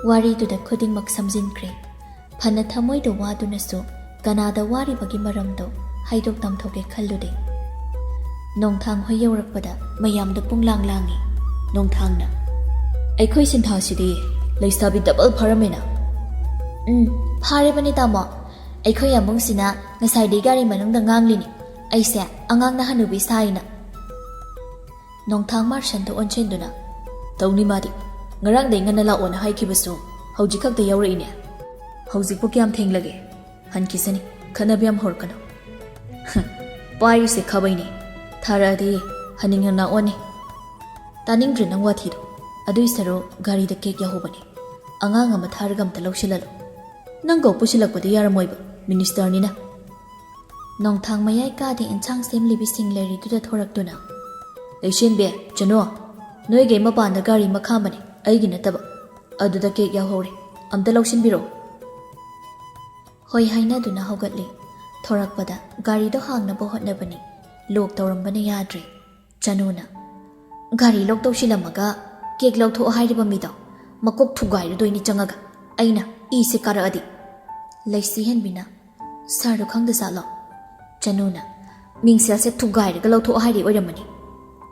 ꯋꯥꯔꯤꯗꯨꯗ ꯈꯨꯗꯤꯡꯃꯛ ꯁꯝꯖꯤꯟꯈ꯭ꯔꯦ꯫ ꯐꯅ ꯊꯃꯣꯏꯗ ꯋꯥꯗꯨꯅꯁꯨ ꯀꯅꯥꯗ ꯋꯥꯔꯤꯕꯒꯤ ꯃꯔꯝꯗꯣ ꯍꯥꯏꯗꯣꯛ ꯇꯝꯊꯣꯛꯀꯦ ꯈꯜꯂꯨꯗꯦ꯫ ꯅꯣꯡꯊꯥꯡ ꯍꯣꯏ ꯌꯧꯔꯛꯄꯗ ꯃꯌꯥꯝꯗꯣ ꯄꯨꯡꯂꯥꯡ ꯂꯥꯡꯉꯤ꯫ ꯅꯣꯡꯊꯥꯡꯅ, "ꯑꯩꯈꯣꯏ ꯁꯤꯟꯊꯥꯁꯤꯗꯤ ꯂꯩꯁꯥꯕꯤ ꯗꯕꯜ ꯐꯥꯔꯝꯃꯦꯅ꯫" "ꯎꯝ, ꯐꯥꯔꯤꯕꯅꯤ ꯇꯥꯃꯣ꯫ ꯑꯩꯈꯣꯏ ꯌꯥꯝꯕꯨꯡꯁꯤꯅ ꯉꯁꯥꯏꯗꯤ ꯒꯥꯔꯤ ꯃꯅꯨꯡꯗ ꯉꯥꯡꯂꯤꯅꯤ, ꯑꯩꯁꯦ ꯑꯉꯥꯡꯅ ꯍꯅꯨꯕꯤ ꯁꯥꯏꯅ꯫" ꯅꯣꯡꯊꯥꯡ ꯃꯥꯔꯁꯟꯗ ꯑꯣꯟꯁꯤꯟꯗꯨꯅ, "ꯇꯧꯅꯤ ꯃꯥꯗꯤ꯫ ꯉꯔꯥꯡꯗꯩ ꯉꯟꯅ ꯂꯥꯛꯑꯣꯅ ꯍꯥꯏꯈꯤꯕꯁꯨ ꯍꯧꯖꯤꯛ ꯈꯛꯇ ꯌꯧꯔꯛꯏꯅꯦ꯫ ꯍꯧꯖꯤꯛꯄꯨ ꯀꯌꯥꯝ ꯊꯦꯡꯂꯒꯦ? ꯍꯟꯈꯤꯁꯅꯤ, ꯈꯠꯅꯕ ꯌꯥꯝ ꯍꯧꯔꯛꯀꯅꯨ꯫" "ꯄꯥꯏꯔꯤꯁꯦ ꯈꯥꯕꯩꯅꯦ, ꯊꯥꯔꯛꯑꯗꯤ ꯍꯟꯅꯤꯡꯅ ꯂꯥꯛꯑꯣꯅꯦ꯫" "ꯇꯥꯅꯤꯡꯗ꯭ꯔꯦ ꯅꯪ ꯋꯥꯊꯤꯗꯣ꯫ ꯑꯗꯨꯏ ꯁꯔꯨꯛ ꯒꯥꯔꯤꯗ ꯀꯦꯛ ꯌꯥꯎꯍꯧꯕꯅꯦ꯫ ꯑꯉꯥꯡ ꯑꯃ ꯊꯥꯔꯒ ꯑꯝꯇ ꯂꯧꯁꯤꯜꯍꯜꯂꯣ꯫ ꯅꯪ ꯀꯧ ꯄꯨꯁꯤꯜꯂꯛꯄꯗꯤ ꯌꯥꯔꯝꯃꯣꯏꯕ, ꯃꯤꯅꯤꯁꯇꯔꯅꯤꯅ꯫" ꯅꯣꯡꯊꯥꯡ ꯃꯌꯥꯏ ꯀꯥꯗ ꯏꯟꯁꯥꯡ ꯁꯦꯝꯂꯤꯕꯤꯁꯤꯡ ꯂꯩꯔꯤꯗꯨꯗ ꯊꯣꯔꯛꯇꯨꯅ, "ꯂꯩꯁꯦꯟꯕꯤ, ꯆꯅꯨ, ꯅꯣꯏꯒꯩ ꯃꯄꯥꯟꯗ ꯒꯥꯔꯤ ꯑꯃ ꯈꯥꯝꯕꯅꯦ, ꯑꯩꯒꯤ ꯅꯠꯇꯕ꯫ ꯑꯗꯨꯗ ꯀꯦꯛ ꯌꯥꯎꯍꯧꯔꯦ, ꯑꯝꯇ ꯂꯧꯁꯤꯟꯕꯤꯔꯛꯑꯣ꯫" ꯍꯣꯏ ꯍꯥꯏꯅꯗꯨꯅ ꯍꯧꯒꯠꯂꯤ꯫ ꯊꯣꯔꯛꯄꯗ ꯒꯥꯔꯤꯗꯣ ꯍꯥꯡꯅꯕ ꯍꯣꯠꯅꯕꯅꯤ, ꯂꯣꯛ ꯇꯧꯔꯝꯕꯅ ꯌꯥꯗ꯭ꯔꯦ꯫ ꯆꯅꯨꯅ, "ꯒꯥꯔꯤ ꯂꯣꯛ ꯇꯧꯁꯤꯜꯂꯝꯃꯒ ꯀꯦꯛ ꯂꯧꯊꯣꯛꯑꯣ ꯍꯥꯏꯔꯤꯕ ꯃꯤꯗꯣ ꯃꯀꯣꯛ ꯊꯨꯒꯥꯏꯔꯗꯣꯏꯅꯤ ꯆꯪꯉꯒ, ꯑꯩꯅ ꯏꯁꯦ ꯀꯥꯔꯛꯑꯗꯤ꯫" ꯂꯩꯁꯤꯍꯟꯕꯤꯅ, "ꯁꯥꯔꯗꯣ ꯈꯪꯗ ꯖꯥꯠꯂꯣ?" ꯆꯅꯨꯅ, "ꯃꯤꯡꯁꯦꯜꯁꯦ ꯊꯨꯒꯥꯏꯔꯒ ꯂꯧꯊꯣꯛꯑꯣ ꯍꯥꯏꯔꯤ ꯑꯣꯏꯔꯝꯃꯅꯤ꯫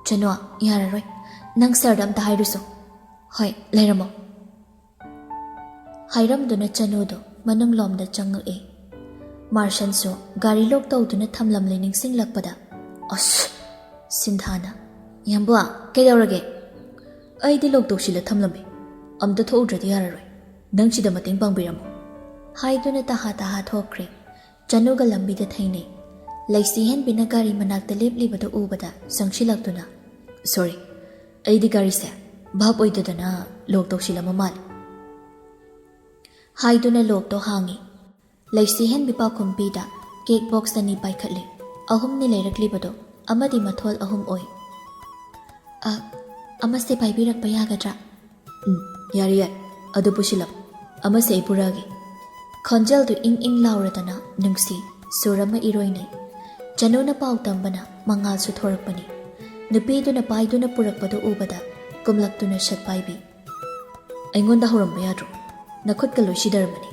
ꯆꯅꯨ, ꯌꯥꯔꯔꯣꯏ, ꯅꯪ ꯁꯥꯔꯗ ꯑꯝꯇ ꯍꯥꯏꯔꯨꯁꯣ꯫ ꯍꯣꯏ, ꯂꯩꯔꯝꯃꯣ꯫" ꯍꯥꯏꯔꯝꯗꯨꯅ ꯆꯅꯨꯗꯣ ꯃꯅꯨꯡꯂꯣꯝꯗ ꯆꯪꯉꯛꯑꯦ꯫ ꯃꯥꯔꯁꯟꯁꯨ ꯒꯥꯔꯤ ꯂꯣꯛ ꯇꯧꯗꯨꯅ ꯊꯝꯂꯝꯂꯦ ꯅꯤꯡꯁꯤꯡꯂꯛꯄꯗ, "ꯑꯁ!" ꯁꯤꯟꯊꯥꯅ, "ꯌꯥꯝꯕꯨ, ꯀꯩꯗꯧꯔꯒꯦ?" "ꯑꯩꯗꯤ ꯂꯣꯛ ꯇꯧꯁꯤꯜꯂ ꯊꯝꯂꯝꯃꯦ꯫ ꯑꯝꯇ ꯊꯣꯛꯎꯗ꯭ꯔꯗꯤ ꯌꯥꯔꯔꯣꯏ꯫ ꯅꯪ ꯁꯤꯗ ꯃꯇꯦꯡ ꯄꯥꯡꯕꯤꯔꯝꯃꯣ꯫" ꯍꯥꯏꯗꯨꯅ ꯇꯍꯥ ꯇꯍꯥ ꯊꯣꯛꯈ꯭ꯔꯦ꯫ ꯆꯅꯨꯒ ꯂꯝꯕꯤꯗ ꯊꯦꯡꯅꯩ꯫ ꯂꯩꯁꯤꯍꯟꯕꯤꯅ ꯒꯥꯔꯤ ꯃꯅꯥꯛꯇ ꯂꯦꯞꯂꯤꯕꯗꯨ ꯎꯕꯗ ꯆꯪꯁꯤꯜꯂꯛꯇꯨꯅ, "ꯁꯣꯔꯤ, ꯑꯩꯗꯤ ꯒꯥꯔꯤꯁꯦ ꯚꯥꯞ ꯑꯣꯏꯗꯗꯅ ꯂꯣꯛ ꯇꯧꯁꯤꯜꯂꯝꯕ ꯃꯥꯜꯂꯦ" ꯍꯥꯏꯗꯨꯅ ꯂꯣꯛꯇꯣ ꯍꯥꯡꯉꯤ꯫ ꯂꯩꯁꯤꯍꯟꯕꯤ ꯄꯥꯎꯈꯨꯝ ꯄꯤꯗ ꯀꯦꯛ ꯕꯣꯛꯁ ꯑꯅꯤ ꯄꯥꯏꯈꯠꯂꯤ꯫ ꯑꯍꯨꯝꯅꯤ ꯂꯩꯔꯛꯂꯤꯕꯗꯣ, ꯑꯃꯗꯤ ꯃꯊꯣꯜ ꯑꯍꯨꯝ ꯑꯣꯏ꯫ "ꯑ, ꯑꯃꯁꯦ ꯄꯥꯏꯕꯤꯔꯛꯄ ꯌꯥꯒꯗ꯭ꯔꯥ?" "ꯎꯝ, ꯌꯥꯔꯦ, ꯌꯥꯔꯦ꯫ ꯑꯗꯨ ꯄꯨꯁꯤꯜꯂꯝꯃꯨ꯫ ꯑꯃꯁꯦ ꯑꯩ ꯄꯨꯔꯛꯑꯒꯦ꯫" ꯈꯣꯟꯖꯦꯜꯗꯨ ꯏꯪ ꯏꯪ ꯂꯥꯎꯔꯗꯅ ꯅꯨꯡꯁꯤ, ꯁꯨꯔ ꯑꯃ ꯏꯔꯣꯏꯅꯩ꯫ ꯆꯅꯨꯅ ꯄꯥꯎ ꯇꯝꯕꯅ ꯃꯉꯥꯜꯁꯨ ꯊꯣꯔꯛꯄꯅꯤ꯫ ꯅꯨꯄꯤꯗꯨꯅ ꯄꯥꯏꯗꯨꯅ ꯄꯨꯔꯛꯄꯗꯨ ꯎꯕꯗ ꯀꯨꯝꯂꯛꯇꯨꯅ ꯁꯠ ꯄꯥꯏꯕꯤ꯫ "ꯑꯩꯉꯣꯟꯗ ꯍꯧꯔꯝꯕ ꯌꯥꯗ꯭ꯔꯣ? ꯅꯈꯨꯠꯀ ꯂꯣꯏ ꯁꯤꯗꯔꯕꯅꯤ꯫"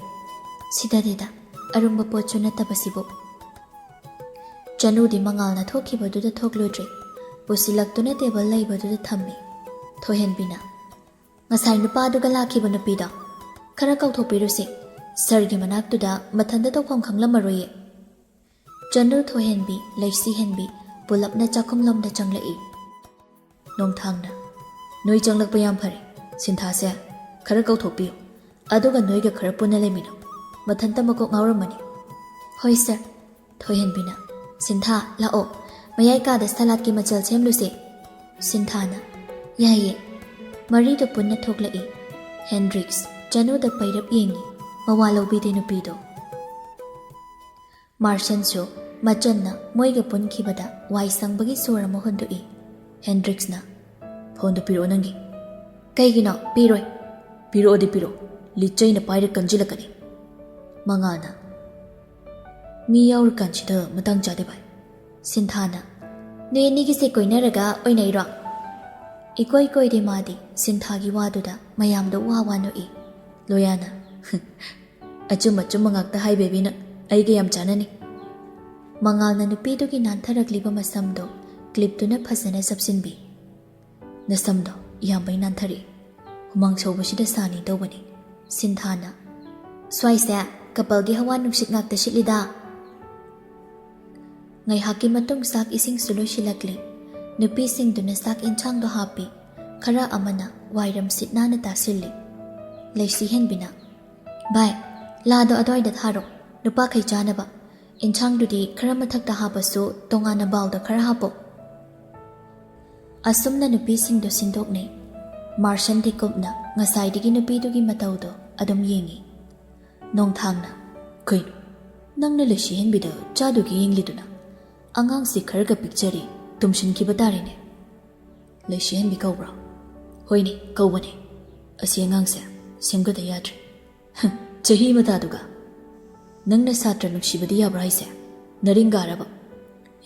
"ꯁꯤꯗꯗꯦꯗ, ꯑꯔꯨꯝꯕ ꯄꯣꯠꯁꯨ ꯅꯠꯇꯕꯁꯤꯕꯨ꯫" ꯆꯅꯨꯗꯤ ꯃꯉꯥꯜꯅ ꯊꯣꯛꯈꯤꯕꯗꯨꯗ ꯊꯣꯛꯂꯨꯗ꯭ꯔꯦ꯫ ꯄꯨꯁꯤꯜꯂꯛꯇꯨꯅ ꯇꯦꯕꯜ ꯂꯩꯕꯗꯨꯗ ꯊꯝꯃꯤ꯫ ꯊꯣꯏꯍꯟꯕꯤꯅ, "ꯉꯁꯥꯏ ꯅꯨꯄꯥꯗꯨꯒ ꯂꯥꯛꯈꯤꯕ ꯅꯨꯄꯤꯗꯣ ꯈꯔ ꯀꯧꯊꯣꯛꯄꯤꯔꯨꯁꯤ꯫ ꯁꯥꯔꯒꯤ ꯃꯅꯥꯛꯇꯨꯗ ꯃꯊꯟꯇ ꯇꯧꯐꯝ ꯈꯪꯂꯝꯃꯔꯣꯏꯌꯦ꯫" ꯆꯅꯨ, ꯊꯣꯏꯍꯟꯕꯤ, ꯂꯩꯁꯤꯍꯟꯕꯤ ꯄꯨꯂꯞꯅ ꯆꯥꯛꯈꯨꯝꯂꯣꯝꯗ ꯆꯪꯂꯛꯏ꯫ ꯅꯣꯡꯊꯥꯡꯅ, "ꯅꯣꯏ ꯆꯪꯂꯛꯄ ꯌꯥꯝ ꯐꯔꯦ꯫ ꯁꯤꯟꯊꯥꯁꯦ ꯈꯔ ꯀꯧꯊꯣꯛꯄꯤꯌꯨ, ꯑꯗꯨꯒ ꯅꯣꯏꯒ ꯈꯔ ꯄꯨꯟꯅ ꯂꯩꯃꯤꯟꯅꯧ꯫ ꯃꯊꯟꯇ ꯃꯀꯣꯛ ꯉꯥꯎꯔꯝꯃꯅꯤ꯫" "ꯍꯣꯏ ꯁꯥꯔ꯫" ꯊꯣꯏꯍꯟꯕꯤꯅ, "ꯁꯤꯟꯊꯥ, ꯂꯥꯛꯑꯣ, ꯃꯌꯥꯏ ꯀꯥꯗ ꯁꯂꯥꯠꯀꯤ ꯃꯆꯜ ꯁꯦꯝꯂꯨꯁꯦ꯫" ꯁꯤꯟꯊꯥꯅ, "ꯌꯥꯏꯌꯦ꯫" ꯃꯔꯤꯗꯨ ꯄꯨꯟꯅ ꯊꯣꯛꯂꯛꯏ꯫ ꯍꯦꯟꯗ꯭ꯔꯤꯛꯁ ꯆꯅꯨꯗ ꯄꯩꯔꯞ ꯌꯦꯡꯉꯤ꯫ ꯃꯋꯥ ꯂꯧꯕꯤꯗꯦ ꯅꯨꯄꯤꯗꯣ꯫ ꯃꯥꯔꯁꯟꯁꯨ ꯃꯆꯟꯅ ꯃꯣꯏꯒ ꯄꯨꯟꯈꯤꯕꯗ ꯋꯥꯏ ꯁꯪꯕꯒꯤ ꯁꯣꯔ ꯑꯃ ꯍꯣꯟꯗꯣꯛꯏ꯫ ꯍꯦꯟꯗ꯭ꯔꯤꯛꯁꯅ, "ꯐꯣꯟꯗꯨ ꯄꯤꯔꯛꯑꯣ ꯅꯪꯒꯤ꯫" "ꯀꯩꯒꯤꯅꯣ? ꯄꯤꯔꯣꯏ꯫" "ꯄꯤꯔꯛꯑꯣꯗꯤ ꯄꯤꯔꯛꯑꯣ, ꯂꯤꯆꯩꯅ ꯄꯥꯏꯔ ꯀꯟꯁꯤꯜꯂꯛꯀꯅꯤ꯫" ꯃꯉꯥꯜꯅ, "ꯃꯤ ꯌꯥꯎꯔꯀꯥꯟꯁꯤꯗ ꯃꯇꯥꯡ ꯆꯥꯗꯦ ꯚꯥꯏ꯫" ꯁꯤꯟꯊꯥꯅ, "ꯅꯣꯏ ꯑꯅꯤꯒꯤꯁꯦ ꯀꯣꯏꯅꯔꯒ ꯑꯣꯏꯅꯩꯔꯣ?" ꯏꯀꯣꯏ ꯀꯣꯏꯗꯦ ꯃꯥꯗꯤ ꯁꯤꯟꯊꯥꯒꯤ ꯋꯥꯗꯨꯗ꯫ ꯃꯌꯥꯝꯗꯣ ꯋꯥ ꯋꯥ ꯅꯣꯛꯏ꯫ ꯂꯣꯌꯥꯅ, "ꯑꯆꯨꯝ ꯑꯆꯨꯝꯕ ꯉꯥꯛꯇ ꯍꯥꯏ ꯕꯦꯕꯤꯅ, ꯑꯩꯒ ꯌꯥꯝ ꯆꯥꯟꯅꯅꯤ꯫" ꯃꯉꯥꯜꯅ ꯅꯨꯄꯤꯗꯨꯒꯤ ꯅꯥꯟꯊꯔꯛꯂꯤꯕ ꯃꯁꯝꯗꯣ ꯀ꯭ꯂꯤꯞꯇꯨꯅ ꯐꯖꯅ ꯆꯞꯁꯤꯟꯕꯤ꯫ "ꯅꯁꯝꯗꯣ ꯌꯥꯝꯕꯩ ꯅꯥꯟꯊꯔꯛꯏ꯫ ꯍꯨꯃꯥꯡ ꯁꯧꯕꯁꯤꯗ ꯁꯥꯅꯤ ꯇꯧꯕꯅꯤ꯫" ꯁꯤꯟꯊꯥꯅ, "ꯁ꯭ꯋꯥꯏꯁꯦ ꯀꯄꯜꯒꯤ ꯍꯋꯥ ꯅꯨꯡꯁꯤꯠ ꯉꯥꯛꯇ ꯁꯤꯠꯂꯤꯗ꯫" ꯉꯥꯏꯍꯥꯛꯀꯤ ꯃꯇꯨꯡ ꯆꯥꯛ ꯏꯁꯤꯡꯁꯨ ꯂꯣꯏꯁꯤꯜꯂꯛꯂꯤ꯫ ꯅꯨꯄꯤꯁꯤꯡꯗꯨꯅ ꯆꯥꯛ ꯏꯟꯁꯥꯡꯗꯣ ꯍꯥꯞꯄꯤ꯫ ꯈꯔ ꯑꯃꯅ ꯋꯥꯏꯔꯝ ꯁꯤꯠ ꯅꯥꯟꯅ ꯇꯥꯁꯤꯜꯂꯤ꯫ ꯂꯩꯁꯤ ꯍꯦꯟꯕꯤꯅ, "ꯚꯥꯏ, ꯂꯥꯗꯣ ꯑꯗ꯭ꯋꯥꯏꯗ ꯊꯥꯔꯣ, ꯅꯨꯄꯥꯈꯩ ꯆꯥꯅꯕ꯫ ꯏꯟꯁꯥꯡꯗꯨꯗꯤ ꯈꯔ ꯃꯊꯛꯇ ꯍꯥꯞꯄꯁꯨ ꯇꯣꯉꯥꯟꯅ ꯕꯥꯎꯜꯗ ꯈꯔ ꯍꯥꯞꯄꯣ꯫" ꯑꯁꯨꯝꯅ ꯅꯨꯄꯤꯁꯤꯡꯗꯣ ꯁꯤꯟꯗꯣꯛꯅꯩ꯫ ꯃꯥꯔꯁꯟꯗꯤ ꯀꯨꯞꯅ ꯉꯁꯥꯏꯗꯒꯤ ꯅꯨꯄꯤꯗꯨꯒꯤ ꯃꯇꯧꯗꯣ ꯑꯗꯨꯝ ꯌꯦꯡꯉꯤ꯫ ꯅꯣꯡꯊꯥꯡꯅ, "ꯀꯩꯅꯣ, ꯅꯪꯅ ꯂꯩꯁꯤ ꯍꯦꯟꯕꯤꯗ ꯆꯥꯗꯨꯒꯤ ꯌꯦꯡꯂꯤꯗꯨꯅ? ꯑꯉꯥꯡꯁꯤ ꯈꯔꯒ ꯄꯤꯛꯆꯔꯤ, ꯇꯨꯝꯁꯤꯟꯈꯤꯕ ꯇꯥꯔꯦꯅꯦ꯫" "ꯂꯩꯁꯤ ꯍꯦꯟꯕꯤ ꯀꯧꯕ꯭ꯔꯣ?" "ꯍꯣꯏꯅꯦ, ꯀꯧꯕꯅꯦ꯫ ꯑꯁꯤ ꯑꯉꯥꯡꯁꯦ ꯁꯦꯝꯒꯗ ꯌꯥꯗ꯭ꯔꯦ꯫" "ꯍ, ꯆꯍꯤ ꯃꯇꯥꯗꯨꯒ꯫ ꯅꯪꯅ ꯁꯥꯇ꯭ꯔ ꯅꯨꯡꯁꯤꯕꯗꯤ ꯌꯥꯕ꯭ꯔꯥ ꯍꯥꯏꯁꯦ? ꯅꯔꯤꯡꯒꯥꯔꯕ?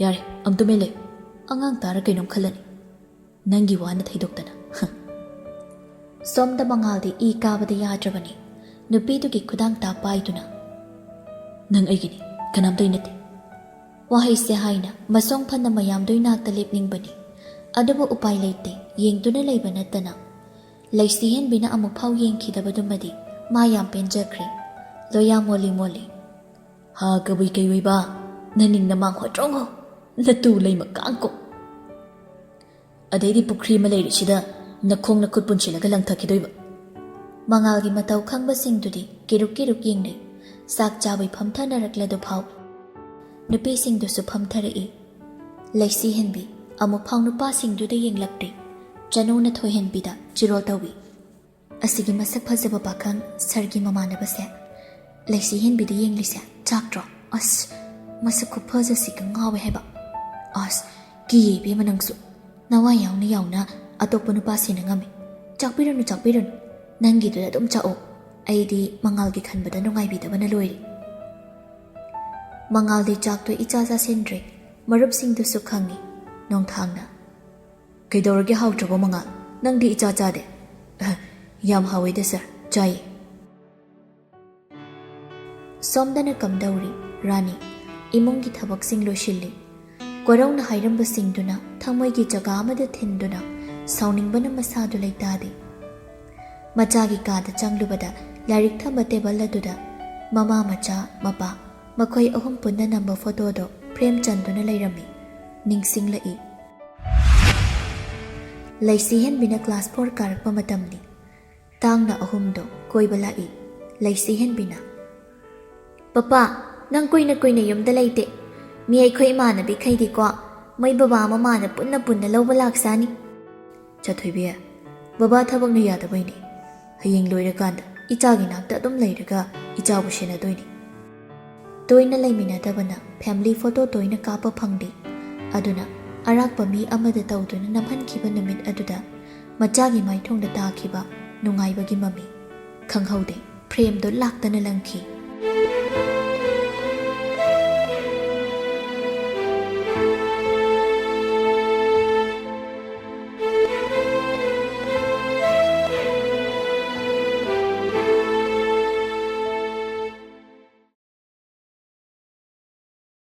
ꯌꯥꯔꯦ, ꯑꯝ ꯇꯨꯃꯤꯟ ꯂꯩ꯫ ꯑꯉꯥꯡ ꯇꯥꯔ ꯀꯩꯅꯣꯝ ꯈꯜꯂꯅꯤ꯫ ꯅꯪꯒꯤ ꯋꯥꯅ ꯊꯩꯗꯣꯛꯇꯅ꯫" ꯍ꯫ ꯁꯣꯝꯗ ꯃꯉꯥꯜꯗꯤ ꯏ ꯀꯥꯕꯗ ꯌꯥꯗ꯭ꯔꯕꯅꯤ꯫ ꯅꯨꯄꯤꯗꯨꯒꯤ ꯈꯨꯗꯥꯡ ꯇꯥ ꯄꯥꯏꯗꯨꯅ, "ꯅꯪ ꯑꯩꯒꯤꯅꯤ, ꯀꯅꯥꯝꯇꯩ ꯅꯠꯇꯦ꯫" ꯋꯥꯍꯩꯁꯦ ꯍꯥꯏꯅ ꯃꯁꯣꯡ ꯐꯅ ꯃꯌꯥꯝꯗꯨ ꯏꯅꯥꯛꯇ ꯂꯦꯞꯅꯤꯡꯕꯅꯤ꯫ ꯑꯗꯨꯕꯨ ꯎꯄꯥꯏ ꯂꯩꯇꯦ, ꯌꯦꯡꯗꯨꯅ ꯂꯩꯕ ꯅꯠꯇꯅ꯫ ꯂꯩꯁꯤ ꯍꯦꯟꯕꯤꯅ ꯑꯃꯨꯛ ꯐꯥꯎ ꯌꯦꯡꯈꯤꯗꯕꯗꯨꯃꯗꯤ ꯃꯥ ꯌꯥꯝ ꯄꯦꯟꯖꯈ꯭ꯔꯦ꯫ ꯂꯣꯌꯥ ꯃꯣꯜꯂꯤ ꯃꯣꯜꯂꯤ, "ꯍꯥ, ꯀꯕꯨꯏ ꯀꯩꯑꯣꯏꯕ, ꯅꯅꯤꯡ ꯅꯃꯥꯡ ꯍꯣꯇ꯭ꯔꯣꯡ ꯍꯣ, ꯅꯇꯨ ꯂꯩꯃ ꯀꯥꯡꯀꯣ꯫" ꯑꯗꯩꯗꯤ ꯄꯨꯈ꯭ꯔꯤ ꯑꯃ ꯂꯩꯔꯤꯁꯤꯗ ꯅꯈꯣꯡ ꯅꯈꯨꯠ ꯄꯨꯟꯁꯤꯜꯂꯒ ꯂꯪꯊꯈꯤꯗꯣꯏꯕ꯫ ꯃꯉꯥꯜꯒꯤ ꯃꯇꯧ ꯈꯪꯕꯁꯤꯡꯗꯨꯗꯤ ꯀꯤꯔꯨꯛ ꯀꯤꯔꯨꯛ ꯌꯦꯡꯅꯩ꯫ ꯆꯥꯛ ꯆꯥꯕꯩ ꯐꯝꯊꯅꯔꯛꯂꯗꯨꯐꯥꯎ ꯅꯨꯄꯤꯁꯤꯡꯗꯨꯁꯨ ꯐꯝꯊꯔꯛꯏ꯫ ꯂꯩꯁꯤ ꯍꯦꯟꯕꯤ ꯑꯃꯨꯛꯐꯥꯎ ꯅꯨꯄꯥꯁꯤꯡꯗꯨꯗ ꯌꯦꯡꯂꯛꯇꯦ꯫ ꯆꯅꯨꯅ ꯊꯣꯏꯍꯦꯟꯕꯤꯗ ꯆꯤꯔꯣꯜ ꯇꯧꯏ꯫ "ꯑꯁꯤꯒꯤ ꯃꯁꯛ ꯐꯖꯕ ꯄꯥꯈꯪ ꯁꯥꯔꯒꯤ ꯃꯃꯥꯟꯅꯕꯁꯦ ꯂꯩꯁꯤ ꯍꯦꯟꯕꯤꯗ ꯌꯦꯡꯂꯤꯁꯦ ꯆꯥꯛꯇ꯭ꯔꯣ? ꯑꯁ, ꯃꯁꯛ ꯈꯨꯐꯖꯁꯤꯒ ꯉꯥꯎꯋꯦ ꯍꯥꯏꯕ꯫ ꯑꯁ, ꯀꯤꯌꯦ ꯏꯕꯦꯝꯃ ꯅꯪꯁꯨ꯫ ꯅꯋꯥ ꯌꯥꯎꯅ ꯌꯥꯎꯅ ꯑꯇꯣꯞꯄ ꯅꯨꯄꯥꯁꯤꯅ ꯉꯝꯃꯤ꯫ ꯆꯥꯛꯄꯤꯔꯨꯅꯨ, ꯆꯥꯛꯄꯤꯔꯨꯅꯨ꯫ ꯅꯪꯒꯤꯗꯨꯗ ꯑꯗꯨꯝ ꯆꯥꯛꯑꯣ꯫ ꯑꯩꯗꯤ ꯃꯉꯥꯜꯒꯤ ꯈꯟꯕꯗ ꯅꯨꯡꯉꯥꯏꯕꯤꯗꯕꯅ ꯂꯣꯏꯔꯦ꯫" ꯃꯉꯥꯜꯗꯤ ꯆꯥꯛꯇꯣ ꯏꯆꯥ ꯆꯥꯁꯤꯟꯗ꯭ꯔꯦ꯫ ꯃꯔꯨꯞꯁꯤꯡꯗꯨꯁꯨ ꯈꯪꯉꯤ꯫ ꯅꯣꯡꯊꯥꯡꯅ, "ꯀꯩꯗꯧꯔꯒꯦ ꯍꯥꯎꯇ꯭ꯔꯕꯣ ꯃꯉꯥꯜ? ꯅꯪꯗꯤ ꯏꯆꯥ ꯆꯥꯗꯦ?" "ꯑꯍ, ꯌꯥꯝ ꯍꯥꯎꯋꯤꯗ ꯁꯥꯔ, ꯆꯥꯏꯌꯦ꯫" ꯁꯣꯝꯗꯅ ꯀꯝꯗꯧꯔꯤ? ꯔꯥꯅꯤ ꯏꯃꯨꯡꯒꯤ ꯊꯕꯛꯁꯤꯡ ꯂꯣꯏꯁꯤꯜꯂꯤ꯫ ꯀꯣꯔꯧꯅ ꯍꯥꯏꯔꯝꯕꯁꯤꯡꯗꯨꯅ ꯊꯃꯣꯏꯒꯤ ꯖꯒꯥ ꯑꯃꯗ ꯊꯤꯟꯗꯨꯅ ꯁꯥꯎꯅꯤꯡꯕꯅ ꯃꯁꯥꯗꯨ ꯂꯩꯇꯥꯗꯦ꯫ ꯃꯆꯥꯒꯤ ꯀꯥꯗ ꯆꯪꯂꯨꯕꯗ ꯂꯥꯏꯔꯤꯛ ꯊꯝꯕ ꯇꯦꯕꯜ ꯑꯗꯨꯗ ꯃꯃꯥ ꯃꯆꯥ, ꯃꯄꯥ, ꯃꯈꯣꯏ ꯑꯍꯨꯝ ꯄꯨꯟꯅ ꯅꯝꯕ ꯐꯣꯇꯣꯗꯣ ꯐ꯭ꯔꯦꯝ ꯆꯟꯗꯨꯅ ꯂꯩꯔꯝꯃꯤ꯫ ꯅꯤꯡꯁꯤꯡꯂꯛꯏ꯫ ꯂꯩꯁꯤꯍꯦꯟꯕꯤꯅ ꯀ꯭ꯂꯥꯁ ꯐꯣꯔ ꯀꯥꯔꯛꯄ ꯃꯇꯝꯅꯤ꯫ ꯇꯥꯡꯅ ꯑꯍꯨꯝꯗꯣ ꯀꯣꯏꯕ ꯂꯥꯛꯏ꯫ ꯂꯩꯁꯤꯍꯦꯟꯕꯤꯅ, "ꯄꯄꯥ, ꯅꯪ ꯀꯨꯏꯅ ꯀꯨꯏꯅ ꯌꯨꯝꯗ ꯂꯩꯇꯦ꯫ ꯃꯤ ꯑꯩꯈꯣꯏ ꯏꯃꯥꯟꯅꯕꯤꯈꯩꯗꯤꯀꯣ, ꯃꯣꯏ ꯕꯕꯥ ꯃꯃꯥꯗ ꯄꯨꯟꯅ ꯄꯨꯟꯅ ꯂꯧꯕ ꯂꯥꯛꯁꯥꯅꯤ꯫" "ꯆꯥꯊꯣꯏꯕꯤ, ꯕꯕꯥ ꯊꯕꯛꯅ ꯌꯥꯗꯕꯩꯅꯦ꯫ ꯍꯌꯦꯡ ꯂꯣꯏꯔꯀꯥꯟꯗ ꯏꯆꯥꯒꯤ ꯅꯥꯛꯇ ꯑꯗꯨꯝ ꯂꯩꯔꯒ ꯏꯆꯥꯕꯨ ꯁꯦꯟꯅꯗꯣꯏꯅꯦ꯫" ꯇꯣꯏꯅ ꯂꯩꯃꯤꯟꯅꯗꯕꯅ ꯐꯦꯃꯤꯂꯤ ꯐꯣꯇꯣ ꯇꯣꯏꯅ ꯀꯥꯞꯄ ꯐꯪꯗꯦ꯫ ꯑꯗꯨꯅ ꯑꯔꯥꯛꯄ ꯃꯤ ꯑꯃꯗ ꯇꯧꯗꯨꯅ ꯅꯝꯍꯟꯈꯤꯕ ꯅꯨꯃꯤꯠ ꯑꯗꯨꯗ ꯃꯆꯥꯒꯤ ꯃꯥꯏꯊꯣꯡꯗ ꯇꯥꯈꯤꯕ ꯅꯨꯡꯉꯥꯏꯕꯒꯤ ꯃꯃꯤ꯫ ꯈꯪꯍꯧꯗꯦ, ꯐ꯭ꯔꯦꯝꯗꯣ ꯂꯥꯛꯇꯅ ꯂꯪꯈꯤ꯫